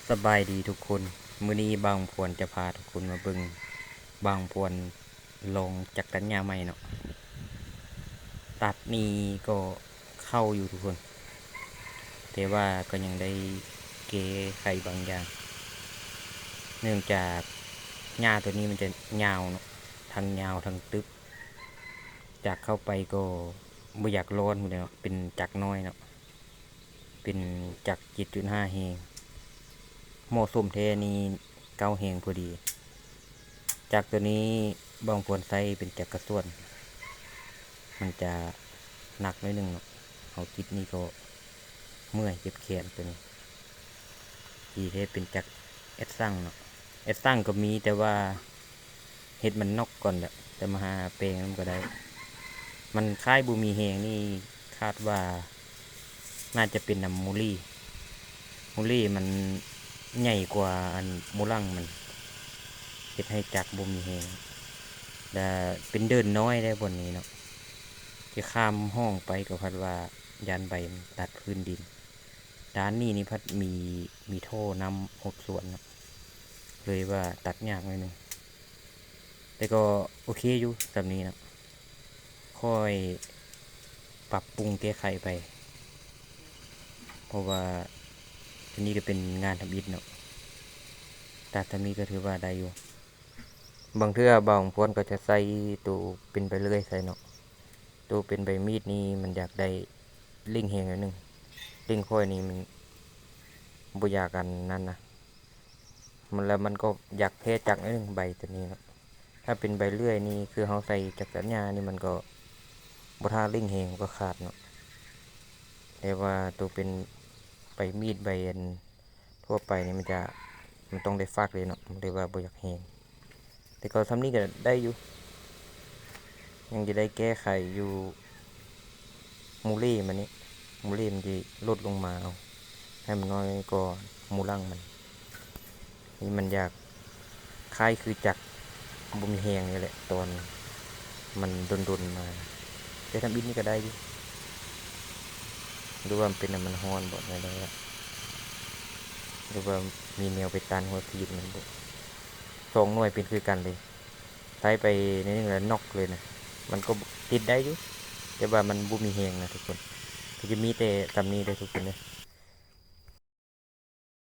ສະບາຍດີທຸກຄົນ, ມື້ນີ້ບ່າວພວນຈະພາທຸກຄົນມາເບິ່ງບ່າວພວນລອງຈັກຕັດຫຍ້າໃໝ່ເນາະ. ຕັດນີ້ກໍເຂົ້າຢູ່ທຸກຄົນ, ແຕ່ວ່າກໍຍັງໄດ້ແກ້ໄຂບາງຢ່າງ, ເນື່ອງຈາກຫຍ້າໂຕນີ້ມັນຈະຍາວເນາະ, ທັງຍາວທັງຕຶບ, ຈັກເຂົ້າໄປກໍບໍ່ຢາກຮ້ອນພຸ້ນແຫຼະເນາະ, ເປັນຈັກນ້ອຍເນາະ. ເປັນຈັກເຈັດຈຸດຫ້າແຮງ, ເໝາະສົມແທ້ນີ້ເກົ້າແຮງພໍດີ. ຈັກໂຕນີ້ບ່າວພວນໃຊ້ເປັນຈັກກະຊວນ, ມັນຈະໜັກໜ້ອຍໜຶ່ງເນາະ, ເຮົາຕິດນີ້ກໍເມື່ອຍເຈັບແຂນໂຕນີ້. ດີແທ້ເປັນຈັກແອັດຊັງເນາະ, ແອັດຊັງກໍມີ ແຕ່ວ່າ ເຮັດມັນນອກກ່ອນແຫຼະ, ແຕ່ມາຫາແປງນຳກໍໄດ້. ມັນຄ້າຍບໍ່ມີແຮງນີ້ ຄາດວ່າໜ້າຈະເປັນນຳມູລີ, ມູລີມັນໃຫຍ່ກວ່າອັນມູລັງມັນ, ເຮັດໃຫ້ຈັກບໍ່ມີແຮງ ແລະ ເປັນເດີ່ນນ້ອຍໄດ໋ບ່ອນນີ້ເນາະ. ຈະຂ້າມຮ່ອງໄປກໍພັດວ່າຢ້ານໃບມັນຕັດພື້ນດິນ. ດ້ານນີ້ນີ້ພັດມີ ມີທໍ່ນ້ຳຫົດສວນເນາະ, ເລີຍວ່າຕັດຍາກໜ້ອຍໜຶ່ງ. ແຕ່ກໍໂອເຄຢູ່ສ່ຳນີ້ເນາະ, ຄ່ອຍປັບປຸງແກ້ໄຂໄປ, ເພາະວ່າໂຕນີ້ກໍເປັນງານທຳອິດເນາະ, ຕັດສ່ຳນີ້ກໍຖືວ່າໄດ້ຢູ່. ບາງເທື່ອບ່າວພວນກໍຈະໃສ່ໂຕເປັນໃບເລື່ອຍໃສ່ເນາະ, ໂຕເປັນໃບມີດນີ້ມັນຢາກໄດ້ເລັ່ງແຮງໜ້ອຍໜຶ່ງ, ເລັ່ງຂ້ອຍນີ້ມັນບໍ່ຢາກອັນນັ້ນນະ. ມັນ ແລ້ວມັນກໍຢາກແພ້ຈັກໜ້ອຍໜຶ່ງ ໃບໂຕນີ້ເນາະ. ຖ້າເປັນໃບເລື່ອຍນີ້ ຄືເຮົາໃສ່ຈັກຕັດຫຍ້ານີ້ ມັນກໍບໍ່ຖ້າເລັ່ງແຮງ ມັນກໍຂາດເນາະ. ແຕ່ວ່າໂຕເປັນໃບມີດ ໃບອັນທົ່ວໄປນີ້ ມັນຈະ ມັນຕ້ອງໄດ້ຟາກເລີຍເນາະ, ມັນເລີຍວ່າບໍ່ຢາກແຮງ. ແຕ່ກໍສ່ຳນີ້ກໍໄດ້ຢູ່, ຍັງຈະໄດ້ແກ້ໄຂຢູ່. ມູເລມັນນີ້ ມູເລມັນຊິຫຼຸດລົງມາເອົາ ໃຫ້ມັນນ້ອຍກວ່າມູລັງມັນ. ນີ້ມັນຢາກຄ້າຍຄືຈັກບໍ່ມີແຮງນີ້ແຫຼະ ຕອນມັນດົນໆມາ. ແຕ່ທຳອິດນີ້ກໍໄດ້ຢູ່. ຫຼືວ່າມັນເປັນນຳມັນຮ້ອນບໍ ແນວໃດລະ? ຫຼືວ່າມີແນວໄປຕັນຫົວສີດມັນບໍ? ສອງໜ່ວຍເປັນຄືກັນເລີຍ. ໃຊ້ໄປໜ້ອຍໜຶ່ງແລ້ວນອກເລີຍນະ. ມັນກໍຕິດໄດ້ຢູ່ ແຕ່ວ່າມັນບໍ່ມີແຮງນະທຸກຄົນ. ກໍຈະມີແຕ່ສ່ຳນີ້ເດີທຸກຄົນເດີ.